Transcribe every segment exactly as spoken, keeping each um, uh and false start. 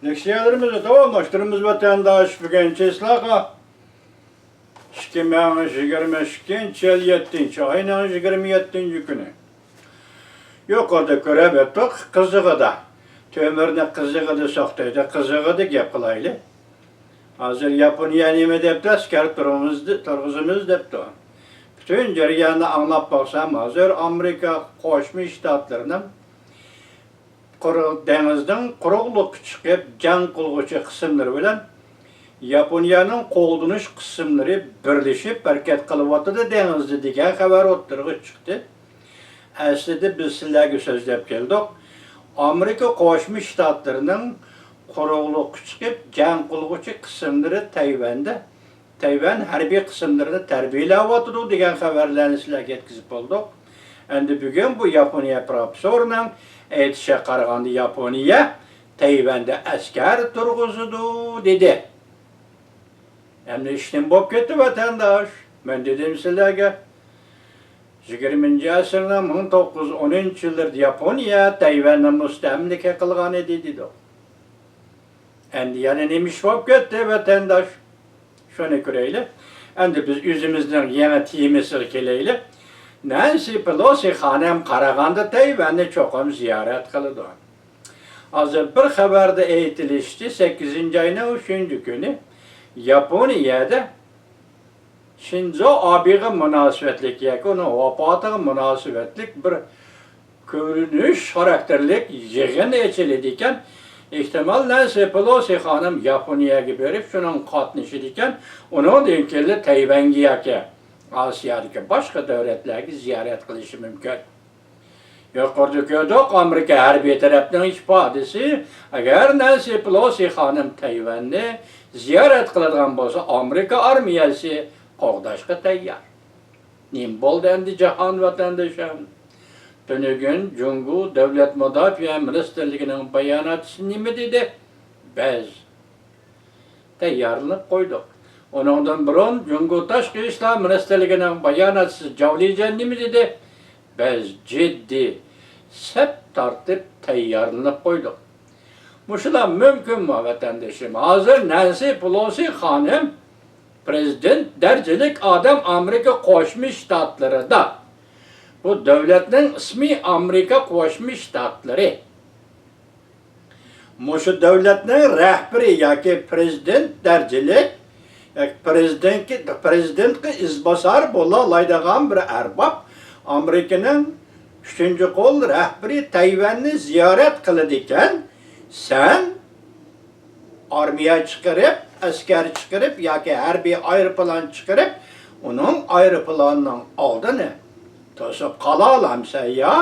لېكسىيەلىرىمىزنى داۋاملاشتۇرىمىز، ۋەتەنداش. بۈگۈن چىسلاغا ئىككى مىڭ يىگىرمە ئىككىنچى يىل يەتتىنچى ئاينىڭ يىگىرمە يەتتىنچى كۈنى. يۇقىرىدا كۆرۈپ ئۆتتۇق، قىزىغىدا. تۆمۈرنى قىزىغىدا سوقتايدۇ، قىزىغىدا گەپ قىلايلى. ھازىر ياپونىيە نېمە دەپتۇ؟ ئەسكەر تۇرغۇزىمىز دەپتۇ. پۈتۈن جەرياننى ئاڭلاپ باقسام، ھازىر ئامېرىكا قوشما شتاتلىرىنىڭ قۇرۇق دېڭىزنىڭ قۇرۇقلۇققا چىقىپ جەڭ قىلغۇچى قىسىملىرى بىلەن ياپونىيەنىڭ قوغدىنىش قىسىملىرى بىرلىشىپ ھەرىكەت قىلىۋاتىدۇ دېڭىزدا دېگەن خەۋەر ئوتتۇرىغا چىقتى. ئەسلىدە بىز سىلەرگە سۆزلەپ كەلدۇق. ئامېرىكا قوشما شتاتلىرىنىڭ قۇرۇقلۇققا چىقىپ جەڭ قىلغۇچى قىسىملىرى تەيۋەندە تەيۋەن ھەربىي قىسىملىرىنى تەربىيەلەۋاتىدۇ دېگەن خەۋەرلەرنى سىلەرگە يەتكۈزۈپ بولدۇق. ئەمدى بۈگۈن بۇ ياپونىيە پروفېسسورىنىڭ ئېيتىشىغا قارىغاندا، ياپونىيە تەيۋەندە ئەسكەر تۇرغۇزىدۇ دېدى. ئەمدى ئىش نېمە بولۇپ كەتتى، ۋەتەنداش؟ مەن دېدىم سىلەرگە، يىگىرمىنچى ئەسىرنىڭ مىڭ توققۇز يۈز ئونىنچى يىللىرىدا ياپونىيە تەيۋەننى مۇستەملىكە قىلغان ئىدى دېدۇق. ئەمدى يەنە نېمە ئىش بولۇپ كەتتى، ۋەتەنداش؟ شۇنى كۆرەيلى. ئەمدى بىز ئۆزىمىزنىڭ يېڭى تېمىسىغا كېلەيلى. نەنسى پېلوسى خانىم قارىغاندا تەيۋەننى چوقۇم زىيارەت قىلىدۇ. ھازىر بىر خەۋەردە ئېيتىلىشىچە، سەككىزىنچى ئاينىڭ ئۈچىنچى كۈنى ياپونىيەدە شىنزو ئابېغا مۇناسىۋەتلىك ياكى ئۇنىڭ ۋاپاتىغا مۇناسىۋەتلىك بىر كۆرۈنۈش خاراكتېرلىك يىغىن ئېچىلىدىكەن. ئېھتىمال، نەنسى پېلوسى خانىم ياپونىيەگە بېرىپ، شۇنىڭغا قاتنىشىدىكەن. ئۇنىڭدىن كېيىنلا تەيۋەنگە ياكى ئاسىيادىكى باشقا دۆلەتلەرگە زىيارەت قىلىشى مۇمكىن. يۇقىرىدا كۆردۇق، ئامېرىكا ھەربىي تەرەپنىڭ ئىپادىسى، ئەگەر نەنسى پېلوسى خانىم تەيۋەننى زىيارەت قىلىدىغان بولسا، ئامېرىكا ئارمىيەسى قوغداشقا تەييار. نېمە بولدى ئەمدى جاھان ۋەتەندىشىم؟ تۈنۈگۈن جۇڭگو دۆلەت مۇداپىئە مىنىستىرلىكىنىڭ باياناتچىسى نېمە دېدى؟ بىز تەييارلىنىپ قويدۇق. ئۇنىڭدىن بۇرۇن جۇڭگو تاشقى ئىشلار مىنىستىرلىكىنىڭ باياناتچىسى جاۋ لىجيەن نېمە دېدى؟ بىز جىددىي سەپ تارتىپ تەييارلىنىپ قويدۇق. مۇشۇلار مۇمكىنمۇ، ۋەتەندىشىم؟ ھازىر نەنسى پېلوسى خانىم پرېزىدېنت دەرىجىلىك ئادەم ئامېرىكا قوشما شتاتلىرىدا. بۇ دۆلەتنىڭ ئىسمى ئامېرىكا قوشما شتاتلىرى. مۇشۇ دۆلەتنىڭ رەھبىرى ياكى پرېزىدېنت دەرىجىلىك، ياكى پرېزىدېنتكە، پرېزىدېنتقا ئىزباسار بولالايدىغان بىر ئەرباب ئامېرىكىنىڭ ئۈچىنچى قول رەھبىرى تەيۋەننى زىيارەت قىلىدىكەن، سەن ئارمىيە چىقىرىپ، ئەسكەر چىقىرىپ ياكى ھەربىي ئايروپىلان چىقىرىپ، ئۇنىڭ ئايروپىلانىنىڭ ئالدىنى توسۇپ قالالامسەن يا؟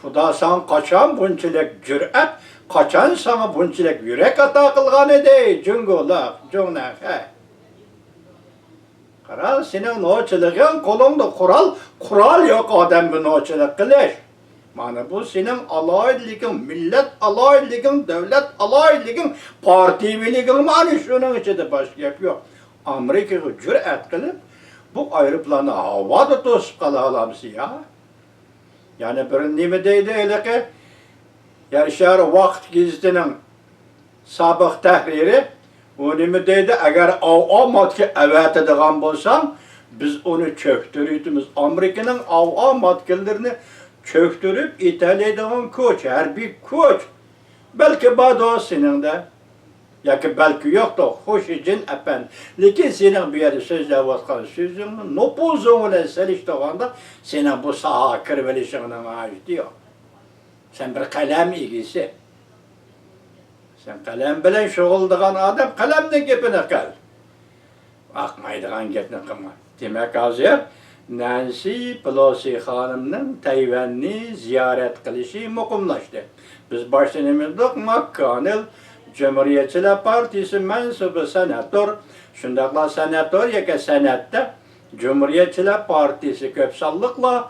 خۇدا ساڭا قاچان بۇنچىلىك جۈرئەت، قاچان ساڭا بۇنچىلىك يۈرەك ئاتا قىلغان ئىدى، جۇڭگولۇق جۇڭنەخەي؟ قارا، سېنىڭ نوچىلىقىڭ، قولۇڭدا قورال، قورال يوق ئادەمگە نوچىلىق قىلىش. مانا بۇ سېنىڭ ئالاھىدىلىكىڭ، مىللەت ئالاھىدىلىكىڭ، دۆلەت ئالاھىدىلىكىڭ، پارتىيىۋىلىكىڭ مانا شۇنىڭ ئىچىدە، باشقا گەپ يوق. ئامېرىكىغا جۈرئەت قىلىپ، بۇ ئايروپىلاننى ھاۋادا توسۇپ قالالامسەن يا؟ يەنە بىر نېمە دەيدۇ ھېلىقى يەر شارى ۋاقىت گېزىتىنىڭ سابىق تەھرىرى؟ ئۇ نېمە دەيدۇ؟ ئەگەر ئاۋۇ ماتكا ئەۋەتىدىغان بولساڭ، بىز ئۇنى چۆكتۈرۈۋېتىمىز. ئامېرىكىنىڭ ئاۋۇ ماتكىلىرىنى چۆكتۈرۈپ ئېتەلەيدىغان كۈچ، ھەربىي كۈچ بەلكى باردۇ سېنىڭدە. ياكى بەلكى يوقتۇ، خۇشىجىن ئەپەندى. لېكىن سېنىڭ بۇ يەردە سۆزلەۋاتقان سۆزۈڭنى نوپۇزۇڭ بىلەن سېلىشتۇرغاندا، سېنىڭ بۇ ساھەگە كىرىۋېلىشىڭنىڭ ھاجىتى يوق. سەن بىر قەلەم ئىگىسى. سەن قەلەم بىلەن شۇغۇللىنىدىغان ئادەم، قەلەمنىڭ گېپىنى قىل. ئاقمايدىغان گەپنى قىلما. دېمەك، ھازىر نەنسى پېلوسى خانىمنىڭ تەيۋەننى زىيارەت قىلىشى مۇقىملاشتى. بىز باشتا نېمە دېدۇق؟ ماككوننېل، جۇمھۇرىيەتچىلەر پارتىيىسى مەنسۇپى سېناتور، شۇنداقلا سېناتور ياكى سېناتتا جۇمھۇرىيەتچىلەر پارتىيىسى كۆپ سانلىقلار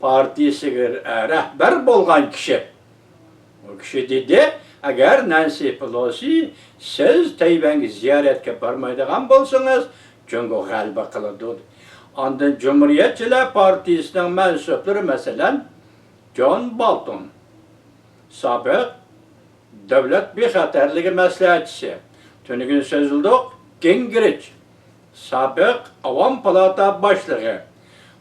پارتىيىسىگە رەھبەر بولغان كىشى. ئۇ كىشى دېدى، ئەگەر نەنسى پېلوسى، سىز تەيۋەنگە زىيارەتكە بارمايدىغان بولسىڭىز، جۇڭگو غەلىبە قىلىدۇ. ئاندىن جۇمھۇرىيەتچىلەر پارتىيىسىنىڭ مەنسۇپلىرى، مەسىلەن، جون بولتون، سابىق دۆلەت بىخەتەرلىكى مەسلىھەتچىسى، تۈنۈگۈن سۆزلىدۇق، گىنگرىچ، سابىق ئاۋام پالاتا باشلىقى،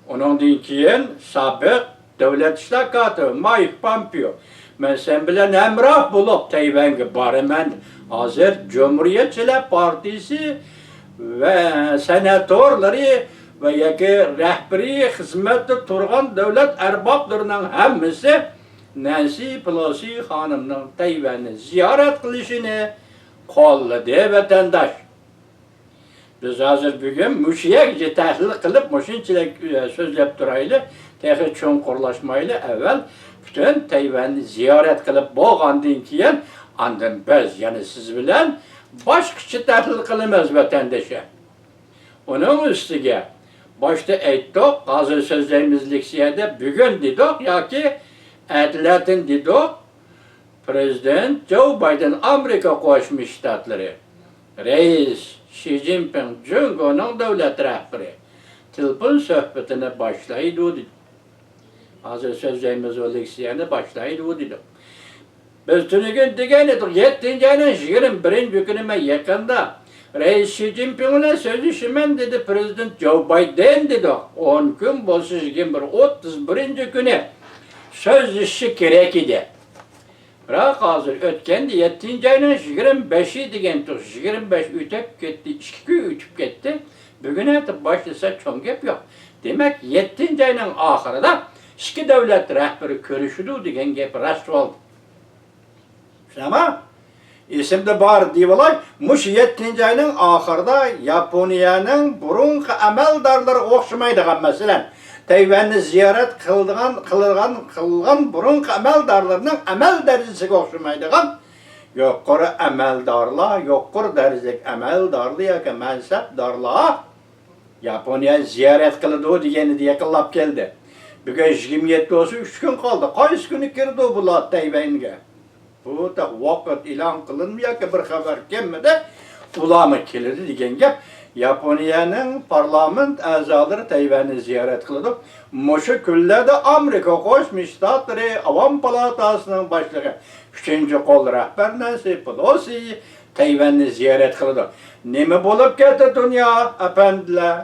ئۇنىڭدىن كېيىن سابىق دۆلەت ئىشلار كاتىپى مايك پامپېئو، مەن سەن بىلەن ھەمراھ بولۇپ تەيۋەنگە بارىمەن. ھازىر جۇمھۇرىيەتچىلەر پارتىيىسى ۋە سېناتورلىرى ۋە ياكى رەھبىرىي خىزمەتتە تۇرغان دۆلەت ئەربابلىرىنىڭ ھەممىسى نەنسى پېلوسى خانىمنىڭ تەيۋەننى زىيارەت قىلىشىنى قوللىدى، ۋەتەنداش. بىز ھازىر بۈگۈن مۇشۇ يەرگىچە تەھلىل قىلىپ، مۇشۇنچىلىك، ئە، سۆزلەپ تۇرايلى. تېخى چوڭقۇرلاشمايلى. ئەۋۋەل پۈتۈن تەيۋەننى زىيارەت قىلىپ بولغاندىن كېيىن، ئاندىن بىز يەنە سىز بىلەن باشقىچە تەھلىل قىلىمىز، ۋەتەندىشىم. ئۇنىڭ ئۈستىگە باشتا ئېيتتۇق، ھازىر سۆزلەيمىز لېكسىيەدە، بۈگۈن دېدۇق ياكى ئەتىلەتىن دېدۇق، پىرېزىدېنت جو بايدېن، ئامېرىكا قوشما شتاتلىرى رەئىس شى جىنپىڭ، جۇڭگونىڭ دۆلەت رەھبىرى تېلېفون سۆھبىتىنى باشلايدۇ دېدى. ھازىر سۆزلەيمىز، ئۇ لېكسىيەنى باشلايدۇ دېدۇق. بىز تۈنۈگۈن دېگەن ئىدۇق، يەتتىنچى ئاينىڭ يىگىرمە بىرىنچى كۈنى مەن يېقىندا رەئىس شى جىنپىڭ بىلەن سۆزلىشىمەن دېدى پىرېزىدېنت جو بايدېن دېدۇق. ئون كۈن بولسا يىگىرمە بىر، ئوتتۇز بىرىنچى كۈنى سۆزلىشىشى كېرەك ئىدى. بىراق ھازىر ئۆتكەندە يەتتىنچى ئاينىڭ يىگىرمە بەشى دېگەنتۇق، يىگىرمە بەش ئۆتۈپ كەتتى، ئىككى كۈن ئۆتۈپ كەتتى. بۈگۈن ئەتە باشلىسا چوڭ گەپ يوق. دېمەك، يەتتىنچى ئاينىڭ ئاخىرىدا ئىككى دۆلەت رەھبىرى كۆرۈشىدۇ دېگەن گەپ راست بولدى. شۇنداقمۇ؟ ئېسىمدە بار دېيىۋالاي، مۇشۇ يەتتىنچى ئاينىڭ ئاخىرىدا ياپونىيەنىڭ بۇرۇنقى ئەمەلدارلىرىغا ئوخشىمايدىغان، مەسىلەن، تەيۋەننى زىيارەت قىلىدىغان، قىلىدىغان، قىلغان بۇرۇنقى ئەمەلدارلىرىنىڭ ئەمەل دەرىجىسىگە ئوخشىمايدىغان يۇقىرى ئەمەلدارلار، يۇقىرى دەرىجىلىك ئەمەلدارلار ياكى مەنسەپدارلار ياپونىيە زىيارەت قىلىدۇ دېگەن ئىدى، يېقىنلاپ كەلدى. بۈگۈن يىگىرمە يەتتە بولسا، ئۈچ كۈن قالدى. قايسى كۈنى كىرىدۇ بۇلار تەيۋەنگە؟ بۇ تېخى ۋاقىت ئېلان قىلىنمىدى ياكى بىر خەۋەر كەلمىدى. ئۇلارمۇ كېلىدۇ دېگەن گەپ. ياپونىيەنىڭ پارلامېنت ئەزالىرى تەيۋەننى زىيارەت قىلىدۇ. مۇشۇ كۈنلەردە ئامېرىكا قوشما شتاتلىرى ئاۋام پالاتاسىنىڭ باشلىقى، ئۈچىنچى قول رەھبەر نەنسى پېلوسى تەيۋەننى زىيارەت قىلىدۇ. نېمە بولۇپ كەتتى دۇنيا، ئەپەندىلەر؟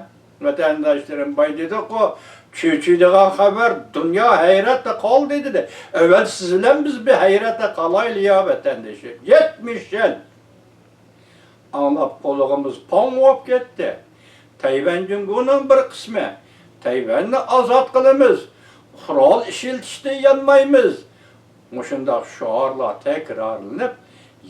ۋەتەنداشلىرىم، باي دېدۇققۇ، چۆچۈيدىغان خەۋەر، دۇنيا ھەيرەتتە قالدى دېدى. ئەۋەل سىز بىلەن بىز بىر ھەيرەتتە قالايلى يا ۋەتەندىشىم. يەتمىش يىل ئاڭلاپ قۇلىقىمىز پاڭ بولۇپ كەتتى. تەيۋەن جۇڭگونىڭ بىر قىسمى. تەيۋەننى ئازاد قىلىمىز. قورال ئىشلىتىشتىن يانمايمىز. مۇشۇنداق شوئارلار تەكرارلىنىپ،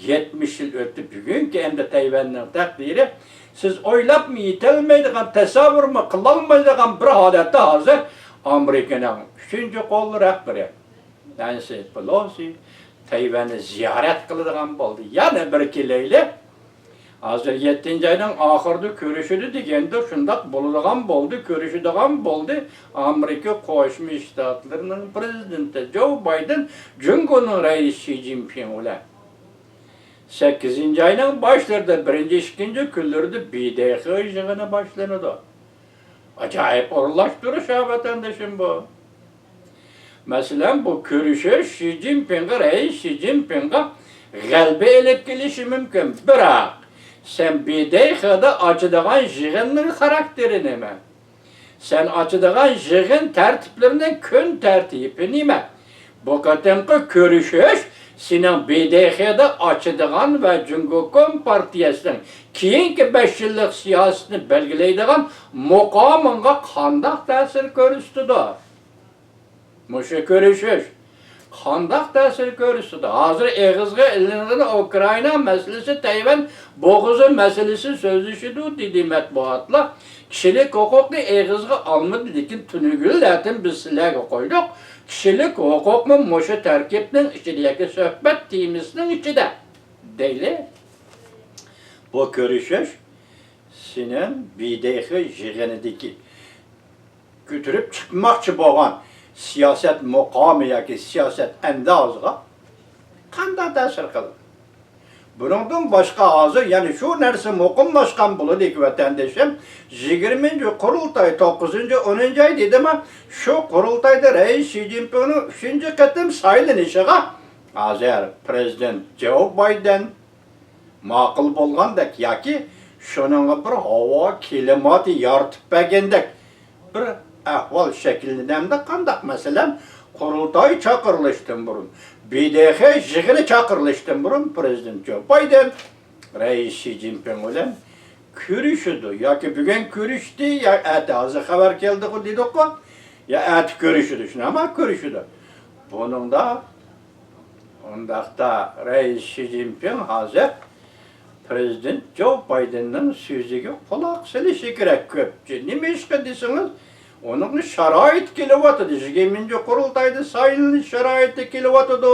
يەتمىش يىل ئۆتتى. بۈگۈنكى ئەمدى تەيۋەننىڭ تەقدىرى سىز ئويلاپمۇ يېتەلمەيدىغان، تەسەۋۋۇرمۇ قىلالمايدىغان بىر ھالەتتە ھازىر ئامېرىكىنىڭ ئۈچىنچى قول رەھبىرى نەنسى پېلوسى تەيۋەننى زىيارەت قىلىدىغان بولدى. يەنە بىر كېلەيلى. ھازىر يەتتىنچى ئاينىڭ ئاخىرىدا كۆرۈشىدۇ دېگەندە، شۇنداق بولىدىغان بولدى، كۆرۈشىدىغان بولدى. ئامېرىكا قوشما شتاتلىرىنىڭ پىرېزىدېنتى جو بايدېن جۇڭگونىڭ رەئىسى شى جىنپىڭ بىلەن. سەككىزىنچى ئاينىڭ باشلىرىدا، بىرىنچى، ئىككىنچى كۈنلىرىدە بىدېخې يىغىنى باشلىنىدۇ. ئاجايىپ ئورۇنلاشتۇرۇش ھە، ۋەتەندىشىم، بۇ. مەسىلەن، بۇ كۆرۈشۈش شى جىنپىڭغا، رەئىس شى جىنپىڭغا غەلىبە ئېلىپ كېلىشى مۇمكىن. بىراق، سەن بىدېخېدا ئاچىدىغان يىغىننىڭ خاراكتېرى نېمە؟ سەن ئاچىدىغان يىغىن تەرتىپلىرىنىڭ كۈن تەرتىپى نېمە؟ بۇ قېتىمقى كۆرۈشۈش سېنىڭ بىدېخېدا ئاچىدىغان ۋە جۇڭگو كومپارتىيەسىنىڭ كېيىنكى بەش يىللىق سىياسىتىنى بەلگىلەيدىغان مۇقامىڭغا قانداق تەسىر كۆرسىتىدۇ؟ مۇشۇ كۆرۈشۈش قانداق تەسىر كۆرسىتىدۇ؟ ھازىر ئېغىزغا ئېلىنغىنى ئۇكرائىنا مەسىلىسى، تەيۋەن بوغۇزى مەسىلىسى سۆزلىشىدۇ دېدى مەتبۇئاتلار. كىشىلىك ھوقۇقنى ئېغىزغا ئالمىدى، لېكىن تۈنۈگۈنلەتىن بىز سىلەرگە قويدۇق. كىشىلىك ھوقۇقمۇ مۇشۇ تەركىبنىڭ ئىچىدە ياكى سۆھبەت تېمىسىنىڭ ئىچىدە دەيلى. بۇ كۆرۈشۈش سېنىڭ بىدېخې يىغىنىدىكى كۆتۈرۈپ چىقماقچى بولغان سىياسەت مۇقامى ياكى سىياسەت ئەندازىغا قانداق تەسىر قىلىدۇ؟ بۇنىڭدىن باشقا، ھازىر يەنە شۇ نەرسە مۇقىملاشقان بولىدۇكى، ۋەتەندىشىم، يىگىرمىنچى قۇرۇلتاي، توققۇزىنچى، ئونىنچى ئاي دېدىمۇ، شۇ قۇرۇلتايدا رەئىس شى جىنپىڭنىڭ ئۈچىنچى قېتىم سايلىنىشىغا ھازىر پرېزىدېنت جو بايدېن ماقۇل بولغاندەك ياكى شۇنىڭغا بىر ھاۋا كىلىماتى يارىتىپ بەرگەندەك بىر ئەھۋال شەكىللىنەمدۇ قانداق؟ مەسىلەن، قۇرۇلتاي چاقىرىلىشتىن بۇرۇن، ب د خ يىغىنى چاقىرىلىشتىن بۇرۇن پرېزىدېنت جو بايدېن رەئىس شى جىنپىڭ بىلەن كۆرۈشىدۇ. ياكى بۈگۈن كۆرۈشتى، يا ئەتە، ھازىر خەۋەر كەلدىغۇ دېدۇققۇ، يا ئەتە كۆرۈشىدۇ، شۇنداقمۇ؟ كۆرۈشىدۇ. بۇنىڭدا، ئۇنداقتا رەئىس شى جىنپىڭ ھازىر پرېزىدېنت جو بايدېننىڭ سۆزىگە قۇلاق سېلىشى كېرەك كۆپچە. نېمىشقا دېسىڭىز، ئۇنىڭ شارائىتى كېلىۋاتىدۇ. يىگىرمىنچى قۇرۇلتايدا سايلىنىش شارائىتى كېلىۋاتىدۇ.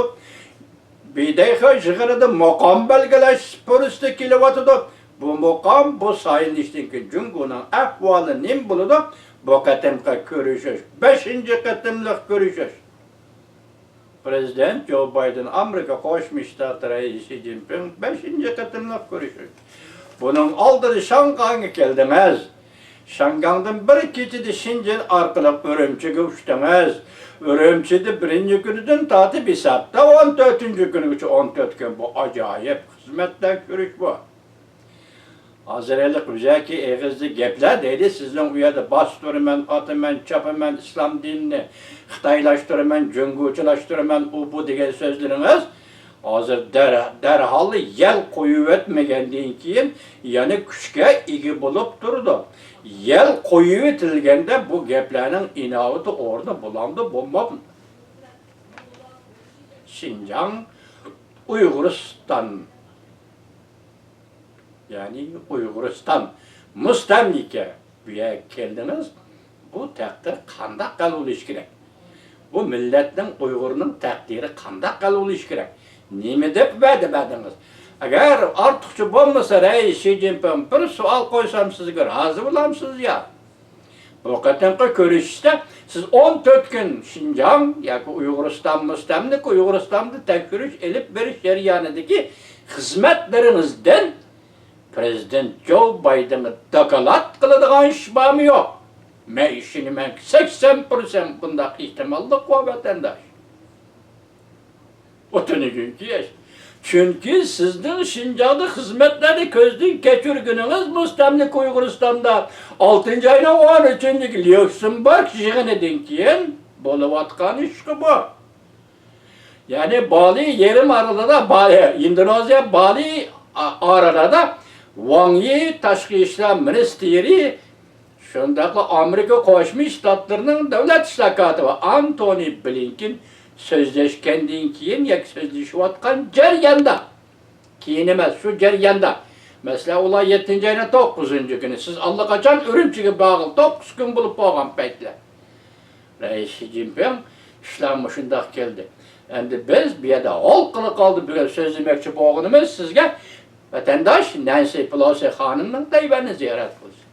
ب د خ يىغىنىدا مۇقام بەلگىلەش پۇرسىتى كېلىۋاتىدۇ. بۇ مۇقام، بۇ سايلىنىشتىن كېيىن جۇڭگونىڭ ئەھۋالى نېمە بولىدۇ؟ بۇ قېتىمقى كۆرۈشۈش، بەشىنچى قېتىملىق كۆرۈشۈش. پرېزىدېنت جو بايدېن، ئامېرىكا قوشما شتاتى رەئىسى شى جىنپىڭ بەشىنچى قېتىملىق كۆرۈشۈش. بۇنىڭ ئالدىدا شاڭخەيگە كەلدىڭىز. شاڭگاڭدىن بىر كېچىدە شېنجېن ئارقىلىق ئۈرۈمچىگە ئۇچتىڭىز. ئۈرۈمچىدە بىرىنچى كۈنىدىن تارتىپ ھېسابتا ئون تۆتىنچى كۈنىگىچە ئون تۆت كۈن. بۇ ئاجايىپ خىزمەتلەر كۆرۈش بۇ. ھازىر ھېلىقى يۈزەكى ئېغىزدا گەپلەر دەيدۇ، سىزنىڭ ئۇ يەردە باستۇرىمەن، ئاتىمەن، چاپىمەن، ئىسلام دىنىنى خىتايلاشتۇرىمەن، جۇڭگوچىلاشتۇرىمەن، ئۇ بۇ دېگەن سۆزلىرىڭىز ھازىر دەر-، دەرھاللا يەل قويۇۋەتمىگەندىن كېيىن يەنە كۈچكە ئىگە بولۇپ تۇرىدۇ. يەل قويۇۋېتىلگەندە بۇ گەپلەرنىڭ ئىناۋىتى ئورنى بولامدۇ، بولمامدۇ؟ شىنجاڭ، ئۇيغۇرىستان، يەنى ئۇيغۇرىستان مۇستەملىكە، بۇ يەرگە كەلدىڭىز، بۇ تەقدىر قانداق ھەل بولۇشى كېرەك؟ بۇ مىللەتنىڭ، ئۇيغۇرنىڭ تەقدىرى قانداق ھەل بولۇشى كېرەك؟ نېمە دەپ ۋەدە بەردىڭىز؟ ئەگەر ئارتۇقچە بولمىسا، رەئىس شى جىنپىڭ، بىر سوئال قويسام، سىزگە رازى بولامسىز يا؟ بۇ قېتىمقى كۆرۈشۈشتە سىز ئون تۆت كۈن شىنجاڭ ياكى ئۇيغۇرىستان، مۇستەملىكە ئۇيغۇرىستاندا تەكشۈرۈش ئېلىپ بېرىش جەريانىدىكى خىزمەتلىرىڭىزدىن پرېزىدېنت جو بايدېنغا دوكلات قىلىدىغان ئىش بارمۇ يوق؟ مەن ئىشىنىمەنكى، سەكسەن پىرسەنت بۇنداق ئېھتىماللىق بار، ۋەتەنداش. ئۇ تۈنۈگۈنكى ئىش. چۈنكى سىزنىڭ شىنجاڭدا خىزمەتلەرنى كۆزدىن كەچۈرگىنىڭىز مۇستەملىكە ئۇيغۇرىستاندا ئالتىنچى ئاينىڭ ئون ئۈچىنچى كۈنى ليۇكسېمبۇرگ يىغىنىدىن كېيىن بولۇۋاتقان ئىشقا بۇ. يەنى بالى يېرىم ئارىلىدا، بالى، ئىندونېزىيە، بالى ئا-، ئارىلىدا ۋاڭ يى تاشقى ئىشلار مىنىستىرى، شۇنداقلا ئامېرىكا قوشما شتاتلىرىنىڭ دۆلەت ئىشلار كاتىپى ئانتونى بلىنكېن سۆزلەشكەندىن كېيىن ياكى سۆزلىشىۋاتقان جەرياندا، كېيىن ئەمەس، شۇ جەرياندا، مەسىلەن، ئۇلار يەتتىنچى ئاينىڭ توققۇزىنچى كۈنى، سىز ئاللىقاچان ئۈرۈمچىگە بارغىلى توققۇز كۈن بولۇپ بولغان پەيتلەر. رەئىس شى جىنپىڭ، ئىشلار مۇشۇنداق كەلدى. ئەمدى بىز بۇ يەردە ھالقىلىق ھالدا بۈگۈن سۆزلىمەكچى بولغىنىمىز سىزگە ۋەتەنداش نەنسى پېلوسى خانىمنىڭ تەيۋەننى زىيارەت قىلىشى.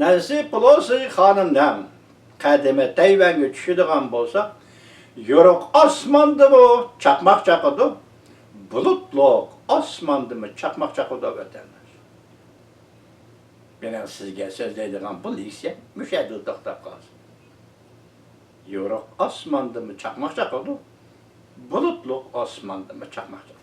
نەنسى پېلوسى خانىمنىڭ قەدىمى تەيۋەنگە چۈشىدىغان بولسا، يورۇق ئاسماندىمۇ چاقماق چاقىدۇ، بۇلۇتلۇق ئاسماندىمۇ چاقماق چاقىدۇ، ۋەتەنداش. مېنىڭ سىزگە سۆزلەيدىغان بۇ لېكسىيەم مۇشۇ يەردىلا توختاپ قالسۇن. يورۇق ئاسماندىمۇ چاقماق چاقىدۇ، بۇلۇتلۇق ئاسماندىمۇ چاقماق چاقىدۇ.